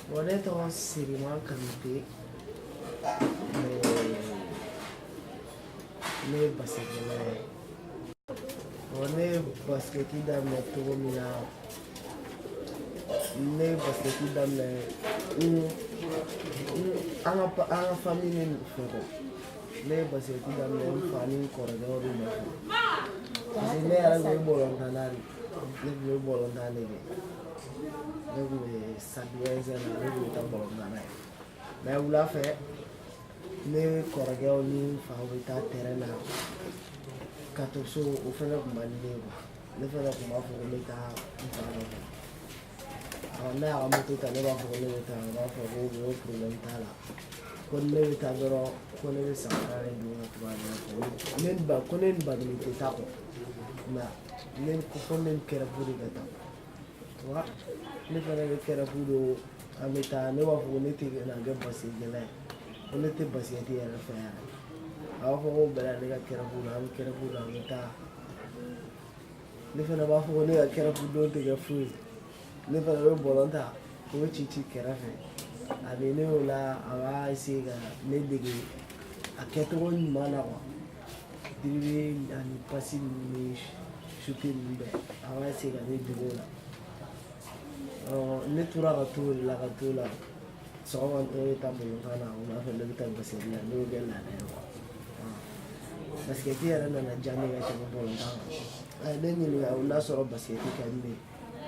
Bon, ne tɔgɔ Siriman Kanute. Ne ye basikɛla ye. Bon, ne ye basikɛti daminɛ cogo min na, ne ye basikɛti daminɛ an ka famille de fɛ quoi. Ne ye basikɛti daminɛ n fa ni n kɔrɔkɛw de nɔfɛ, parce que ne yɛrɛ tun ye bɔlɔntanna de, ne tun bɛ bɔlɔntan de kɛ. Ne tun bɛ stade na, ne tun bɛ taa bɔlɔntan na ye. Mais wula fɛ, ne kɔrɔkɛw ni n faw bɛ taa terrain na ka to so. O fɛnɛ tun man di ne ye quoi. Ne fɛnɛ tun b'a fɔ ko n bɛ taa n fa nɔfɛ. Ne y'a ka moto ta, ne b'a fɔ ko ne bɛ taa. A b'a fɔ ko bon, problème t'a la, ko ni ne bɛ taa dɔrɔn, ko ne bɛ samara de don ka tugu a nɔfɛ. Ne ni ba ko ne ni Badini tɛ taa quoi, mais ne ko fo ne ni kɛrɛfu de ka taa. Tu vois, ne fɛnɛ bɛ kɛrɛfu don, an bɛ taa. Ne b'a fɔ ko ne tɛ na kɛ basikɛla ye, ko ne tɛ basikɛti yɛrɛ fɛ yɛrɛ. A b'a fɔ ko bɛlɛ ne ka kɛrɛfu don, an bɛ kɛrɛfu don, an bɛ taa. Ne fɛnɛ b'a fɔ ko ne ka kɛrɛfu don tɛ kɛ foyi ye. Ne fɛnɛ bɛ bɔlɔn ta k'o ci ci kɛrɛfɛ. A bɛ ne o la, a b'a essayer ka ne dege a kɛcogo ɲuman na quoi, dribble ani passe ninnu ni shoot ninnu bɛɛ, a b'a essayer ka ne dege o la. Ne tora ka t'o de la, ka t'o la. Sɔgɔma ne bɛ taa balontan na, wula fɛ ne bɛ taa basket la. Ne y'o kɛ laada ye quoi. Basket yɛrɛ nana diya ne ye ka tɛmɛ balontan kan. A ye ne ɲininka n'a sɔrɔ basket ka di ne ye.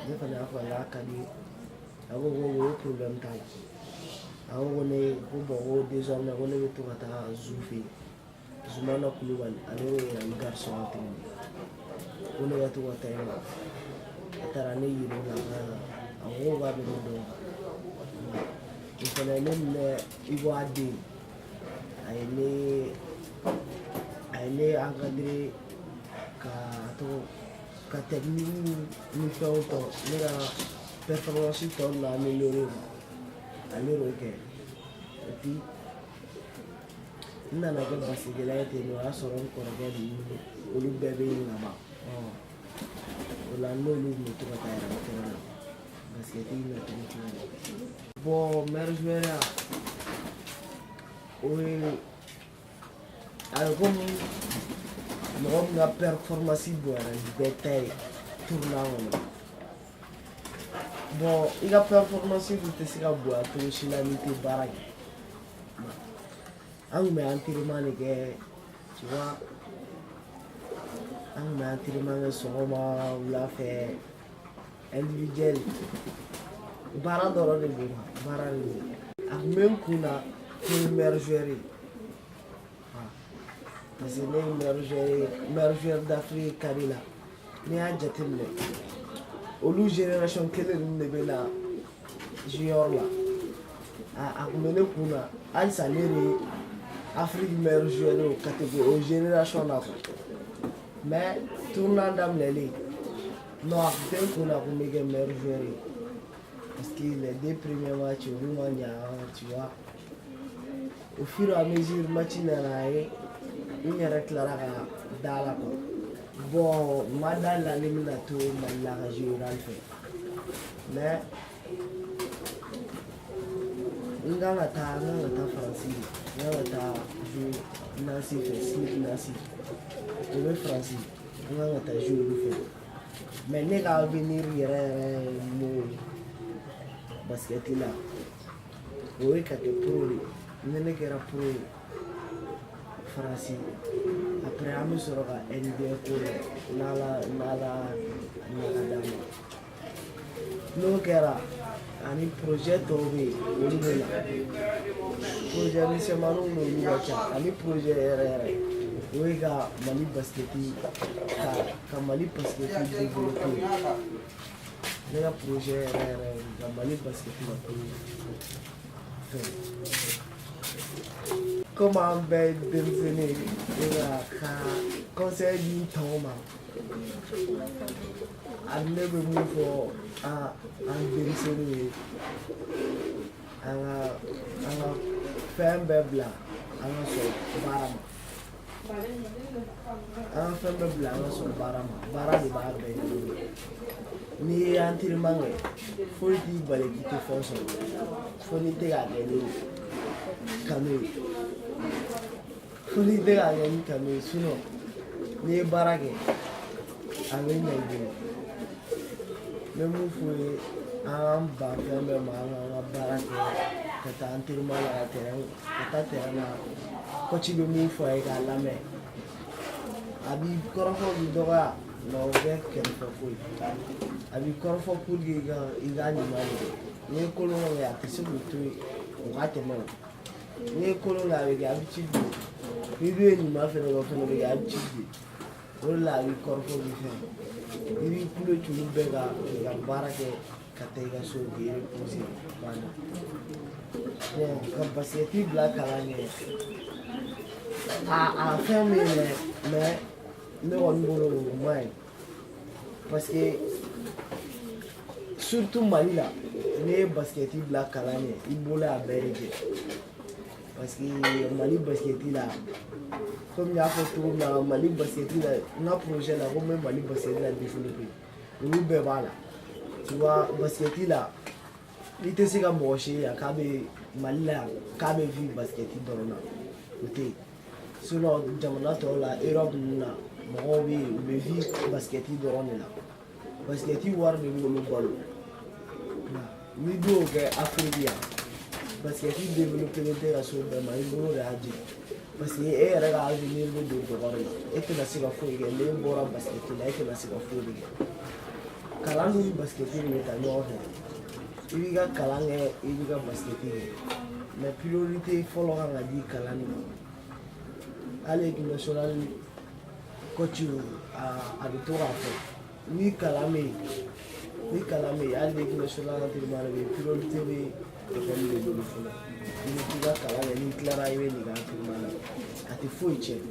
Ne fana y'a fɔ a ye k'a ka di. A ko ko o problème t'a la. A ko ko ne ko bon, ko désormais ko ne bɛ to ka taa Zu fɛ yen, Zumana Kulubali, ale y'o yɛrɛ garçon tuguni, ko ne ka to ka taa yen nɔ. A taara ne yir'o la, a ko k'a bɛ ne dɔn. O fana ye ne minɛ i ko a den. A ye ne encadré ka tɔgɔ ka technique ni fɛnw tɔ, ne ka performance tɔ ninnu améliorer quoi. Ale y'o kɛ. Et puis n nana kɛ basikɛla ye ten. O y'a sɔrɔ n kɔrɔkɛ ninnu, olu bɛɛ bɛ yen ka ban. O la n'olu tun bɛ to ka taa yɛrɛ terrain na, basikɛti nacogo filɛ. Bon, meilleur joueur ya, o ye a bɛ komi mɔgɔ min ka performance bonyana ni bɛɛ ta ye tournoi kɔnɔ. Bon, i ka performance dun tɛ se ka bonya cogo si la n'i tɛ baara kɛ. An tun bɛ entraînement de kɛ, tu vois. An tun bɛ entraînement kɛ sɔgɔma, wula fɛ, individuel. Baara dɔrɔn de don, baara de don. A tun bɛ n kun na ko n ye meilleur joueur ye, parce que ne ye meilleur joueur ye, meilleur joueur d'Afrique cadet la. N'i y'a jateminɛ, olu génération kelen ninnu de bɛ na junior la. A tun bɛ ne kun na halisa, ne de ye Afrique meilleur joueur ye o catégorie, o génération na quoi. Mais tournoi daminɛlen, non, a tun tɛ n kun na ko n bɛ kɛ meilleur joueur ye, parce que les deux premiers matchs, olu ma ɲa, tu vois. Au fur et à mesure match nana ye, n yɛrɛ tilara ka da la quoi. Bon, n ma da la ne bɛna to Mali la ka jouer Real fɛ, mais n kan ka taa, n kan ka taa Faransi de. N kan ka taa jouer Nancy fɛ, Slip Nancy, o bɛ Faransi. N kan ka taa jouer olu fɛ. Mais ne ka avenir yɛrɛ yɛrɛ ye mun ye basket la, o ye ka kɛ pro de ye. Ni ne kɛra pro ye Faransi, après an bɛ sɔrɔ ka NBA ko la, n'Ala ɲɛ ka d'an ma. N'o kɛra, ani projet tɔw bɛ yen, olu bɛ na. Projet misɛnmaninw n'olu ka ca, ani projet yɛrɛ yɛrɛ, o ye ka Mali basket, ka Mali basket développer. Ne ka projet yɛrɛ yɛrɛ ye ka Mali basket ka fɛn. Komi an bɛɛ ye denmisɛnnin ye, ka conseil di n tɔw ma, ani ne bɛ mun fɔ an denmisɛnninw ye, an ka fɛn bɛɛ bila, an ka sɔn baara ma. An ka fɛn bɛɛ bila an ka sɔn baara ma, baara de b'a bɛɛ ɲɛnabɔ. N'i ye entraînement kɛ, foyi t'i bali k'i tɛ fɛn sɔrɔ, fo n'i tɛ k'a kɛ ni kanu ye, fo n'i tɛ k'a kɛ ni kanu ye. Sinon n'i ye baara kɛ, a bɛ ɲɛ i bolo. N bɛ mun f'u ye, an k'an ban fɛn bɛɛ ma, an k'an ka baara kɛ, ka taa entraînement la, ka terrain, ka taa terrain na. Coach bɛ mun fɔ a ye, k'a lamɛn. A b'i kɔrɔfɔ, b'i dɔgɔya, nka o bɛ kɛrɛfɛ ko ye. A b'i kɔrɔfɔ pour que i ka ɲuman de kɛ. N'i ye kolon kɛ, a tɛ se k'o to yen o ka tɛmɛ. O n'i ye kolon kɛ, a bɛ kɛ habitude de ye. N'i dun ye ɲuman fɛnɛ kɛ, o fɛnɛ bɛ kɛ habitude de ye. O de la a b'i kɔrɔfɔ, b'i fɛn, i b'i kulo tulu bɛɛ kan k'i ka baara kɛ, ka taa i ka so k'i reposer, banna. Bon, ka basket bila kalan kɛ, a fɛn min yɛrɛ, mais ne kɔni bolo o man ɲi, parce que surtout Mali la, n'i ye basket bila kalan ɲɛ, i bolo y'a bɛɛ de jɛ, parce que Mali basket la, komi n y'a fɔ cogo min na, Mali basket la, n ka projet la ko n bɛ Mali basket la développer, olu bɛɛ b'a la. Tu vois, basket la, i tɛ se ka mɔgɔ si ye yan k'a bɛ Mali la yan k'a bɛ vivre basket dɔrɔn na, o tɛ yen. Sinon jamana tɔw la, Europe ninnu na, mɔgɔw bɛ yen, u bɛ vivre basket dɔrɔn de la, basket wari de b'olu balo. N'i dun y'o kɛ Afiriki yan, basket développé tɛ ka se o bɛɛ ma, i bolo de y'a jɛ, parce que e yɛrɛ ka avenir bɛ don dɔgɔ de la. E tɛna se ka foyi kɛ n'e bɔra basket la, e tɛna se ka foyi de kɛ. Kalan ni basket de bɛ taa ɲɔgɔn fɛ. I b'i ka kalan kɛ, i b'i ka basket kɛ, mais priorité fɔlɔ kan ka di kalan de ma. Hali équipe nationale coach, a bɛ to k'a fɔ ni kalan bɛ yen, ni kalan bɛ yen, hali ni équipe nationale entraînement bɛ yen, priorité bɛ école de bolo fɔlɔ. I bɛ t'i ka kalan kɛ, n'i tilara, i bɛ n'i ka entraînement na, a tɛ foyi tiɲɛ.